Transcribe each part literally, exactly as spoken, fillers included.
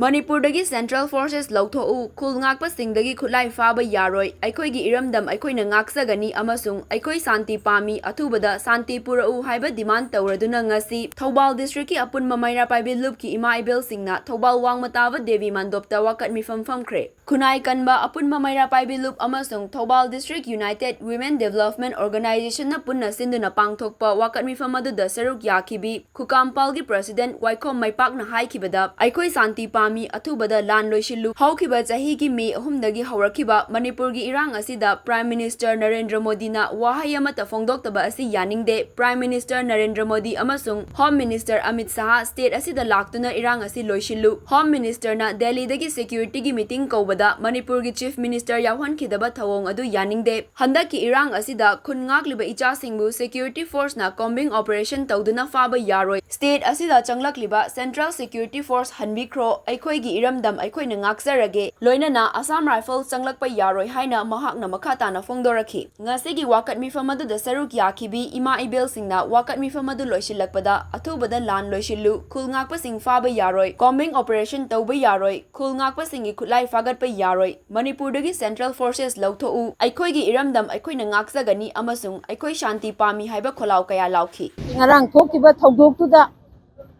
ꯃꯅꯤꯄꯨꯔꯗꯒꯤ Central Forces ꯂꯧꯊꯣꯛꯎ, ꯈꯨꯜ ꯉꯥꯛꯄꯁꯤꯡꯗꯒꯤ ꯈꯨꯠꯂꯥꯏ ꯐꯥꯕ ꯌꯥꯔꯣꯏ, ꯑꯩꯈꯣꯏꯒꯤ ꯏꯔꯝꯗꯝ ꯑꯩꯈꯣꯏꯅ ꯉꯥꯛꯆꯒꯅꯤ ꯑꯃꯁꯨꯡ ꯑꯩꯈꯣꯏ ꯁꯥꯟꯇꯤ ꯄꯥꯝꯃꯤ, ꯑꯊꯨꯕꯗ ꯁꯥꯟꯇꯤ ꯄꯨꯔꯛꯎ ꯍꯥꯏꯕ demand ꯇꯧꯔꯗꯨꯅ ꯉꯁꯤ ꯊꯧꯕꯥꯜ districtꯀꯤ ꯑꯄꯨꯟꯕ ꯃꯩꯔꯥ ꯄꯥꯏꯕꯤ ꯂꯨꯞꯀꯤ ꯏꯃꯥ ꯏꯕꯦꯜꯁꯤꯡꯅ ꯊꯧꯕꯥꯜ ꯋꯥꯡꯃ ꯇꯥꯕ ꯗꯦꯕꯤ ꯃꯟꯗꯣꯞꯇ ꯋꯥꯀꯠ ꯃꯤꯐꯝ ꯐꯝꯈ꯭ꯔꯦ꯫ ꯈꯨꯟꯅꯥꯏ ꯀꯟꯕ ꯑꯄꯨꯟꯕ ꯃꯩꯔꯥ ꯄꯥꯏꯕꯤ ꯂꯨꯞ ꯑꯃꯁꯨꯡ Thoubal District United Women Development Organizationꯅ ꯄꯨꯟꯅ ꯁꯤꯟꯗꯨꯅ ꯄꯥꯡꯊꯣꯛꯄ ꯋꯥꯀꯠ ꯃꯤꯐꯝ ꯑꯗꯨꯗ ꯁꯔꯨꯛ ꯌꯥꯈꯤꯕꯤ ꯈꯨꯀꯥꯝꯄꯥꯜꯒꯤ President ꯋꯥꯏꯈꯣꯝ ꯃꯩꯄꯥꯛꯅ ꯍꯥꯏꯈꯤꯕꯗ, ꯑꯩꯈꯣꯏ ꯁꯥꯟꯇꯤ ꯄꯥꯝꯃꯤ, ꯑꯊꯨꯕꯗ ꯂꯥꯟ ꯂꯣꯏꯁꯤꯜꯂꯨ꯫ ꯍꯧꯈꯤꯕ ꯆꯍꯤꯒꯤ ꯃꯦ ꯑꯍꯨꯝꯗꯒꯤ ꯍꯧꯔꯛꯈꯤꯕ ꯃꯅꯤꯄꯨꯔꯒꯤ ꯏꯔꯥꯡ ꯑꯁꯤꯗ Prime Minister ꯅꯔꯦꯟꯗ꯭ꯔ ꯃꯣꯗꯤꯅ ꯋꯥꯍꯩ ꯑꯃꯠꯇ ꯐꯣꯡꯗꯣꯛꯇꯕ ꯑꯁꯤ ꯌꯥꯅꯤꯡꯗꯦ꯫ Prime Minister ꯅꯔꯦꯟꯗ꯭ꯔ ꯃꯣꯗꯤ ꯑꯃꯁꯨꯡ Home Minister Amit Shah state ꯑꯁꯤꯗ ꯂꯥꯛꯇꯨꯅ ꯏꯔꯥꯡ ꯑꯁꯤ ꯂꯣꯏꯁꯤꯜꯂꯨ꯫ Home Ministerꯅ ꯗꯦꯜꯂꯤꯗꯒꯤ securityꯒꯤ meeting ꯀꯧꯕꯗ ꯃꯅꯤꯄꯨꯔꯒꯤ Chief Minister ꯌꯥꯎꯍꯟꯈꯤꯗꯕ ꯊꯧꯑꯣꯡ ꯑꯗꯨ ꯌꯥꯅꯤꯡꯗꯦ꯫ ꯍꯟꯗꯛꯀꯤ ꯏꯔꯥꯡ ꯑꯁꯤꯗ ꯈꯨꯟ ꯉꯥꯛꯂꯤꯕ ꯏꯆꯥꯁꯤꯡꯕꯨ security forceꯅ combing operation ꯇꯧꯗꯨꯅ ꯐꯥꯕ ꯌꯥꯔꯣꯏ꯫ State ꯑꯁꯤꯗ ꯆꯪꯂꯛꯂꯤꯕ Central Security Force ꯍꯟꯕꯤꯈ꯭ꯔꯣ, ꯑꯩꯈꯣꯏꯒꯤ ꯏꯔꯝꯗꯝ ꯑꯩꯈꯣꯏꯅ ꯉꯥꯛꯆꯔꯒꯦ꯫ ꯂꯣꯏꯅꯅ Assam Rifles ꯆꯪꯂꯛꯄ ꯌꯥꯔꯣꯏ ꯍꯥꯏꯅ ꯃꯍꯥꯛꯅ ꯃꯈꯥ ꯇꯥꯅ ꯐꯣꯡꯗꯣꯔꯛꯈꯤ꯫ ꯉꯁꯤꯒꯤ ꯋꯥꯀꯠ ꯃꯤꯐꯝ ꯑꯗꯨꯗ ꯁꯔꯨꯛ ꯌꯥꯈꯤꯕꯤ ꯏꯃꯥ ꯏꯕꯦꯜꯁꯤꯡꯅ ꯋꯥꯀꯠ ꯃꯤꯐꯝ ꯑꯗꯨ ꯂꯣꯏꯁꯤꯜꯂꯛꯄꯗ, "ꯑꯊꯨꯕꯗ ꯂꯥꯟ ꯂꯣꯏꯁꯤꯜꯂꯨ, ꯈꯨꯜ ꯉꯥꯛꯄꯁꯤꯡ ꯐꯥꯕ ꯌꯥꯔꯣꯏ, combing operation ꯇꯧꯕ ꯌꯥꯔꯣꯏ, ꯈꯨꯜ ꯉꯥꯛꯄꯁꯤꯡꯒꯤ ꯈꯨꯠꯂꯥꯏ ꯐꯥꯒꯠꯄ ꯌꯥꯔꯣꯏ, ꯃꯅꯤꯄꯨꯔꯗꯒꯤ Central Forces ꯂꯧꯊꯣꯛꯎ, ꯑꯩꯈꯣꯏꯒꯤ ꯏꯔꯝꯗꯝ ꯑꯩꯈꯣꯏꯅ ꯉꯥꯛꯆꯒꯅꯤ ꯑꯃꯁꯨꯡ ꯑꯩꯈꯣꯏ ꯁꯥꯟꯇꯤ ꯄꯥꯝꯃꯤ" ꯍꯥꯏꯕ ꯈꯣꯜꯂꯥꯎ ꯀꯌꯥ ꯂꯥꯎꯈꯤ꯫ ꯉꯔꯥꯡ ꯊꯣꯛꯈꯤꯕ ꯊꯧꯗꯣꯛꯇꯨꯗ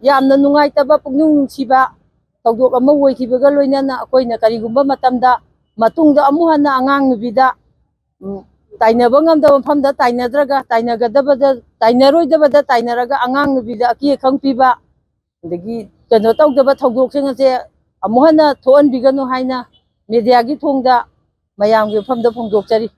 ꯌꯥꯝꯅ ꯅꯨꯡꯉꯥꯏꯇꯕ, ꯄꯨꯛꯅꯤꯡ ꯅꯨꯡꯁꯤꯕ ꯊꯧꯗꯣꯛ ꯑꯃ ꯑꯣꯏꯈꯤꯕꯒ ꯂꯣꯏꯅꯅ ꯑꯩꯈꯣꯏꯅ ꯀꯔꯤꯒꯨꯝꯕ ꯃꯇꯝꯗ ꯃꯇꯨꯡꯗ ꯑꯃꯨꯛ ꯍꯟꯅ ꯑꯉꯥꯡ ꯅꯨꯕꯤꯗ, ꯎꯝ, ꯇꯥꯏꯅꯕ ꯉꯝꯗꯕ ꯃꯐꯝꯗ ꯇꯥꯏꯅꯗ꯭ꯔꯒ, ꯇꯥꯏꯅꯒꯗꯕꯗ, ꯇꯥꯏꯅꯔꯣꯏꯗꯕꯗ ꯇꯥꯏꯅꯔꯒ ꯑꯉꯥꯡ ꯅꯨꯕꯤꯗ ꯑꯀꯤ ꯑꯈꯪ ꯄꯤꯕ, ꯑꯗꯒꯤ ꯀꯩꯅꯣ ꯇꯧꯗꯕ ꯊꯧꯗꯣꯛꯁꯤꯡ ꯑꯁꯦ ꯑꯃꯨꯛ ꯍꯟꯅ ꯊꯣꯛꯍꯟꯕꯤꯒꯅꯨ ꯍꯥꯏꯅ mediaꯒꯤ ꯊꯣꯡꯗ ꯃꯌꯥꯝꯒꯤ ꯃꯐꯝꯗ ꯐꯣꯡꯗꯣꯛꯆꯔꯤ꯫